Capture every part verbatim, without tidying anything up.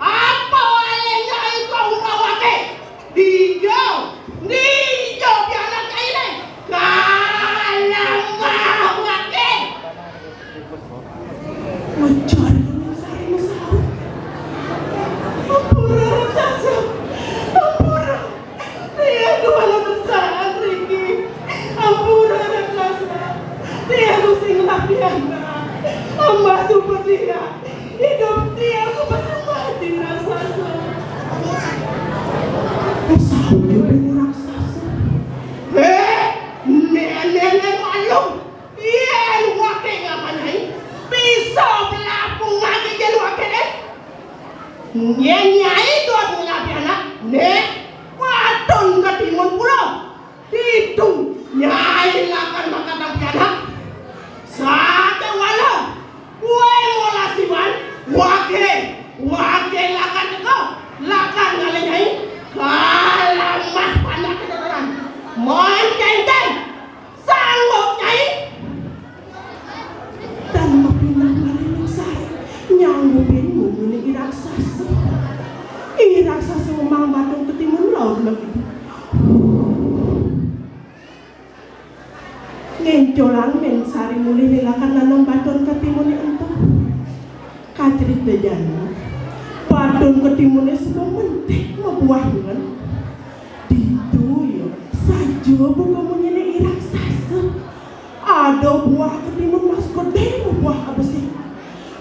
Apa waé nyai kok umpamaké? Dija, dija pianak nyainé? Kalah mawaké. Ngejar sareng saut. Ampura raksasa, ampura. Tiang kuala tersaan riki. Ampura raksasa. Tiang sing lapiana. Amah sumpah tiang. Idup tiang sumpah mati raksasa. Saut raksasa. Heh, nenek malu. Yén waké ngapa nyai? Bisa belapungan yén waké deh. Yén nyai dot ngelabih anak, né, patun ketimun pulo. Ditu nyai lakar makatang pianak. Sakéwala, kué molas iban, waké, waké lakar teka, lakar ngalih nyai, kalamah panak kedodoran. Mon kénkén, sanggup nyai. Tan mapinah malih Mén Sari nyanggupin munyiné I Raksasa. I Raksasa ngembang batun ketimun laut legi. Ngéncolang Mén Sari mulih né lakar nanem batun ketimuné ento. Kacrita jani, batun ketimuné suba mentik mabuah ngen. Ditu ya, saja buka munyiné I Raksasa. Ada buah ketimun mas gedé, buah abesik.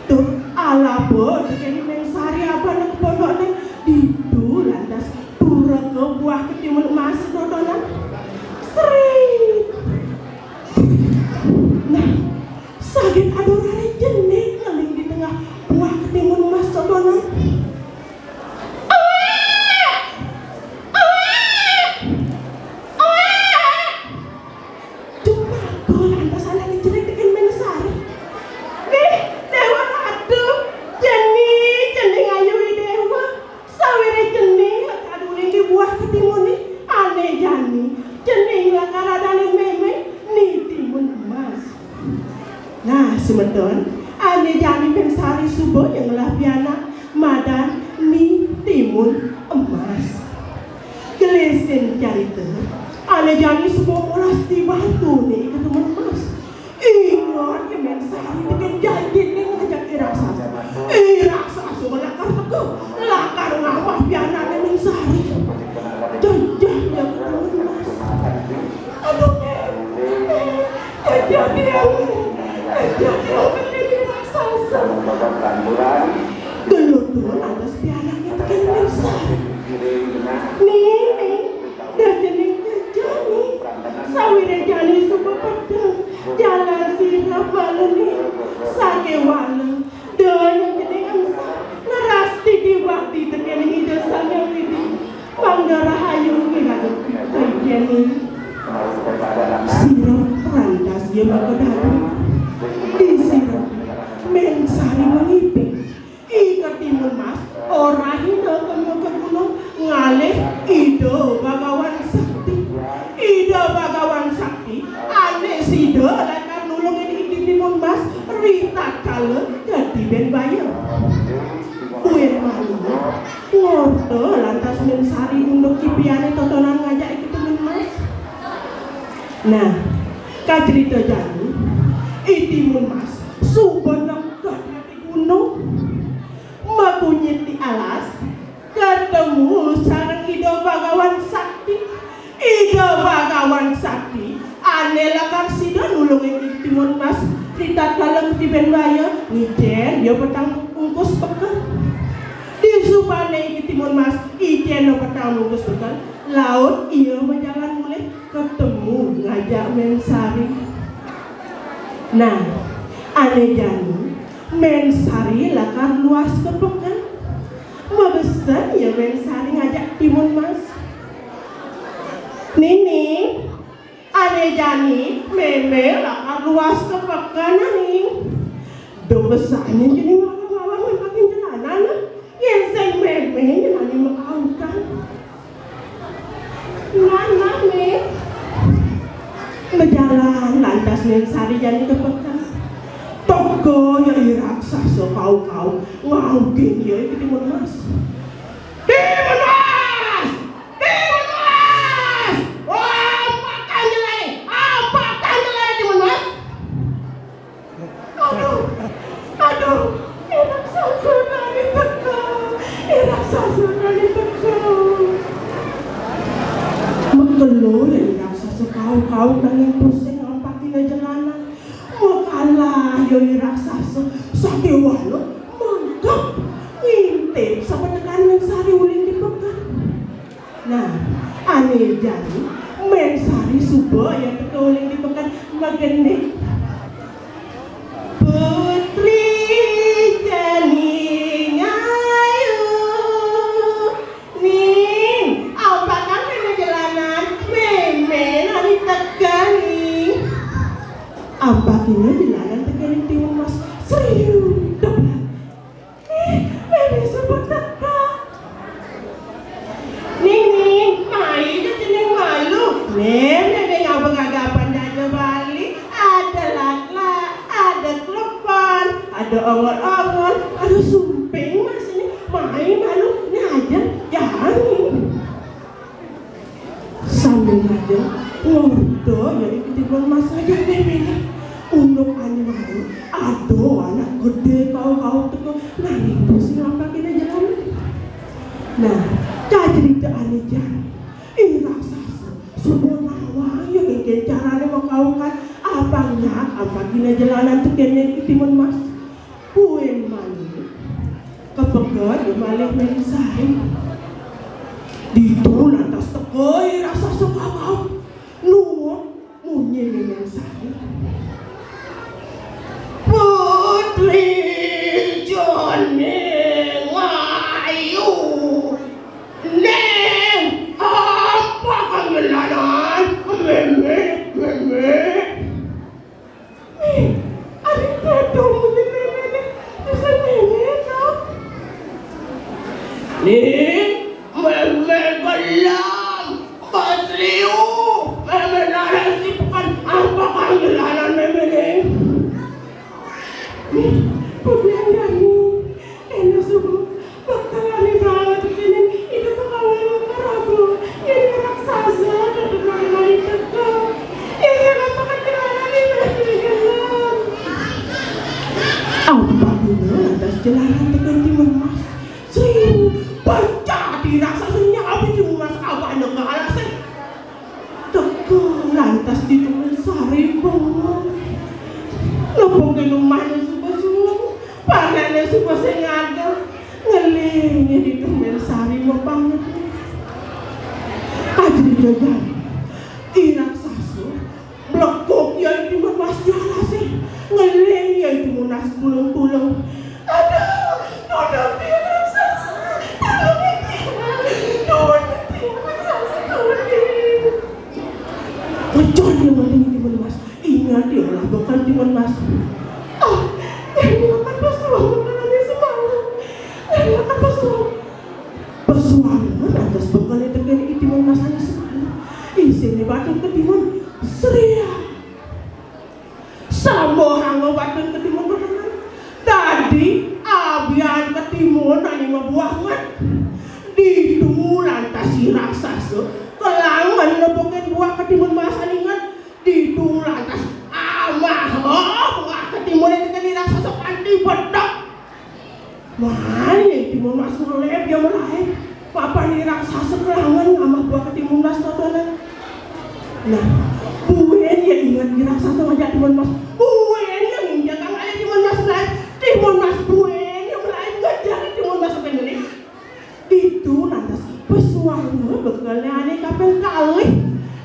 Tur alaba tekén Mén Sari abana ka pondokné, ditu lantas tureka buah ketimun emas dodonan. Srit. Nah, saget ada rarai jenik ngeling di tengah buah ketimun emas dodonan. Awak! Awak! Awak! Jumangga lantas anaké jenik tekén Mén Sari. Nih, Déwa Ratu, jani, jani ngayuhi Déwa. Sawiréh jani kaduling di buah ketimuné, ané jani, jani lakar adané mémé, ni timun emas. Nah, semeton, ané jani Mén Sari suba ya ngelah pianak madan ni timun emas. Gelisin carita, ané jani suba molas tiban tuné ketimun emas. Inget ké Mén Sari tekén janjiné ngajak I Raksasa. I Raksasa lakar teka, lakar ngamah pianakné Mén Sari. Jajah ya ketimun emas. Aduh, Mén. Jajah tiang. Jajah tiang, Mén, I Raksasa. Gelut-gelut lantas pianakné tekén Mén Sari. Nih, Mén. Dah jani jani. Sawiréh jani suba pedeng. Jalan sira Malih sakéwala, donya jenengan nerasti dibakti tekén Ida Sang Hyang Widi. Mangda rahayu ngiring kayéni. Sirep lantas ya maka dadu. Disirep Mén Sari mangipi. I Ketimun Mas, orahina kema ka gunung, ngalih Ida Bagawan Sakti. Ida Bagawan Sakti, ané sida lakar nulungin I Ketimun Mas, ritatkala katibén baya. Buin malih, ngorta lantas Mén Sari unduk kipiané totonan ngajak I Ketimun Mas. Nah, kacrita jani, I Ketimun Mas, suba neked gunung. Makunyit di alas, ketemu sareng Ida Bagawan Sakti. Ida Bagawan Sakti, ané lakar sida nulungin I Ketimun Mas, ritatkala katibén baya, ngicén ia petang bungkus peken. Disubané I Ketimun Mas, icén ia petang bungkus peken, laut ia majalan mulih, ketemu ngajak Mén Sari. Nah, ané jani, Mén Sari lakar luas ka peken. Mabesen ia Mén Sari ngajak Timun Mas. Nining, ané jani mémé lakar luas ka peken, Ning. Da besané jani ngawang-ngawang nampakin jelanan, yén sing mémé nyenani makaukan. Nah, nah, Mé. Majalan lantas Mén Sari jani ka peken. Teka ia I raksasa kau-kau, ngaukin ia I Ketimun Mas. Timun Mas! Timun Mas! Wah, ampakan jelai, ampakan jelai Timun Mas. Aduh, aduh, I raksasa nani teka, I raksasa nani teka. Makelo ia I raksasa kau-kau nanging pusing ampakina jelanan. Makalah ia I raksasa, sakéwala mangkep ngintip sapatekan Mén Sari uling di peken. Nah, ané jani, Mén Sari suba ia teka uling di peken magending. Putri jani ngayu. Ning, ampakan mémé jelanan, mémé nani teka, Ning. Ampakina jelanan tekén Timun Mas, sriu, deblag. Ih, mémé suba teka. Ning, Ning, mai ja cening malu. Ning, mémé ngaba gagapan jaja Bali. Ada laklak, ada klepon, ada ongol-ongol, ada sumping Mas ini. Mai malu, nih aja, jangan. Sambil ngajeng, ngorta ia I Ketimun Mas ngajak méméné. Unduk ané mara, ada anak gedé kau-kau teka, nanging pusing ampakina jelanan. Nah, kacrita ané jani, I raksasa suba nawang ia kénkén carané makaukan, apang nyak ampakina jelanan tekén I Ketimun Mas. Buin malih, kapeked malih Mén Sari. Ditu lantas teka I raksasa kau-kau. Nuut munyiné Mén Sari. Putri jani ngayu. Ning, ampakang jelanan, mémé, mémé. Ning, aduh, aduh, mesti mémé nih, mesti mémé nih. Ning, mémé gelem, basriu, mémé naras di peken, ampakang jelanan mémé ning. Ning, putri jani, kéné suba. Bakal ané banget kéné, Ida Bagawan Prabu, yén raksasa tetep ngalih teka. Ida bakal kelangan Ida kelangan. Ampakina lantas jelanan tekén Timun Mas. Sring pecah di raksasa nyabi Timun Mas abana ka alasé. Teka lantas di Mén Sari bengong. Nepukin umahné suba suwung, panakné suba sing ngadeg, ngeling di Mén Sari mapanget. Kajegijegan, I raksasa mlekuk ia I Timun Mas di alasé, Yang penting Timun Mas. Ingat ya lah, bukan Timun Mas. Oh, yang makan pesuang makanan semalam. Yang makan pesuang. Pesuang, lantas bekal itu kene Timun Mas ane semalam. Isine batin ketimun. Seria. Sambah anggo batin ketimun beneran. Dadi abian ketimun ane mabuah nget. Ditu lantas si raksasa kelangen nepukin buah ketimun Mas ane nget. Ditu lantas amah, oh, buah ketimun ane nget, raksasa kanti bedek. Mane Timun Mas melep, ya melep. Papan ni raksasa kelangen amah buah ketimun Mas totonan. Nah, buen ya inget ni raksasa ngajak Timun Mas. Buen ya nginjak kang ae Timun Mas melep. Timun Mas buen ya melep, ngejar Timun Mas sampai ngelik. Ditu lantas pesuang bekal ane kaping kalih.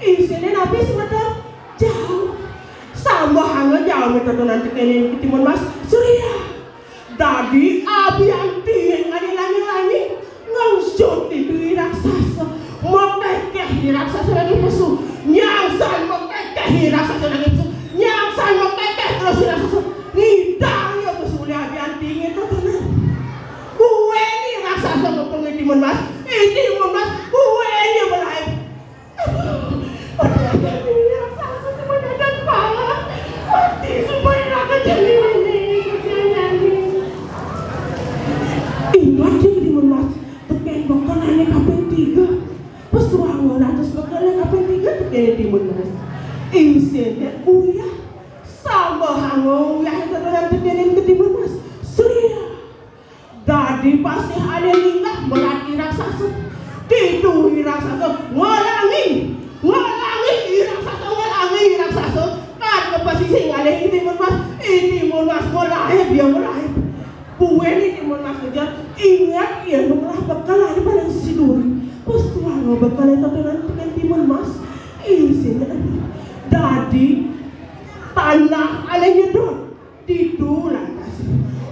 Isine napi semeton? Jauh. Sambah anggo jauh metotonan tekene Timun Mas. Surya. Dadi abian tiing ane langi-langi ngangsut itu i raksasa. Mekekeh i raksasa lagi pesu. Nyangsan mekekeh i raksasa lagi pesu. Nyangsan mekekeh terus i raksasa. Ngidang ya pesu oleh abian tiing itu tenan. Kue ni raksasa mepeng i Timun Mas. I Timun Mas kue ni belai. Aduh, aduh, aduh, ini raksasa cuma dadan pala. Mati semua neraka jahanam ini, jahanam ini. Ingat ya Timun Mas, teken bekal ane kaping tiga. Pesuang lantas bekal ane kaping tiga teken Timun Mas. Isine uyah. Sambah anggo uyah itu dengan teken Timun Mas. Surya. Dadi pasih ane linggah melat i raksasa. Ditu i raksasa ngalangi, ngalangi i raksasa, ngalangi i raksasa. Kan ke pasisi ngalih i Timun Mas, i Timun Mas melaib, ya melaib. Buen i Timun Mas ngejar, ingat ya nu ngelah bekal ane paling siduri. Pesuang bekal ane totonan teken Timun Mas. Isine dadi tanah ane nyedot. Ditu lantas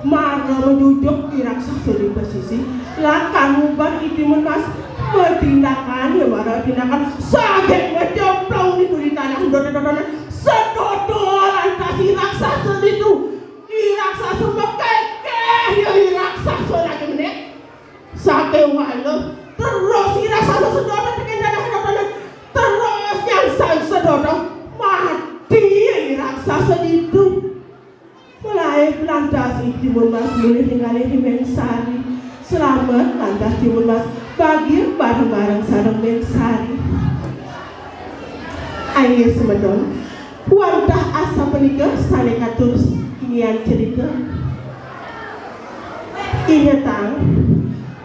mara majujuk i raksasa di pasisi, lakar ngubat i Timun Mas matindakan, ya mara tindakan sagek majeblong ditu di tanah, ndot-ndotan sedodo lantas i raksasa ditu. I raksasa mekekeh, ya i raksasa lagi meneh. Sakewala terus i raksasa sedodo teken tanah, ndotan terus nyangsan sedodo, mati i raksasa ditu. Melaib lantas i Timun Mas mulih ningalih i Mén Sari. Selamet lantas Timun Mas bagi bareng-bareng sareng Mén Sari. Ayo semeton, wantah asapunika sane katur inggihan cerita. Ingetang,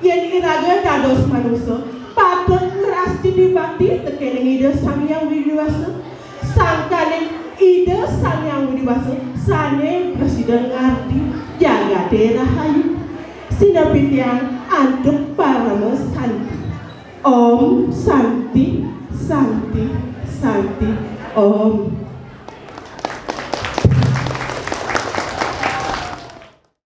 yen iraga dados manusa, patut ngrastiti bakti teken Ida Sang Hyang Widi Wasa. Sangkaning Ida Sang Hyang Widi Wasa sane prasida ngardi jagate rahayu. Sinebut tiang antuk parama santi. Om Santi, Santi, Santi, Om.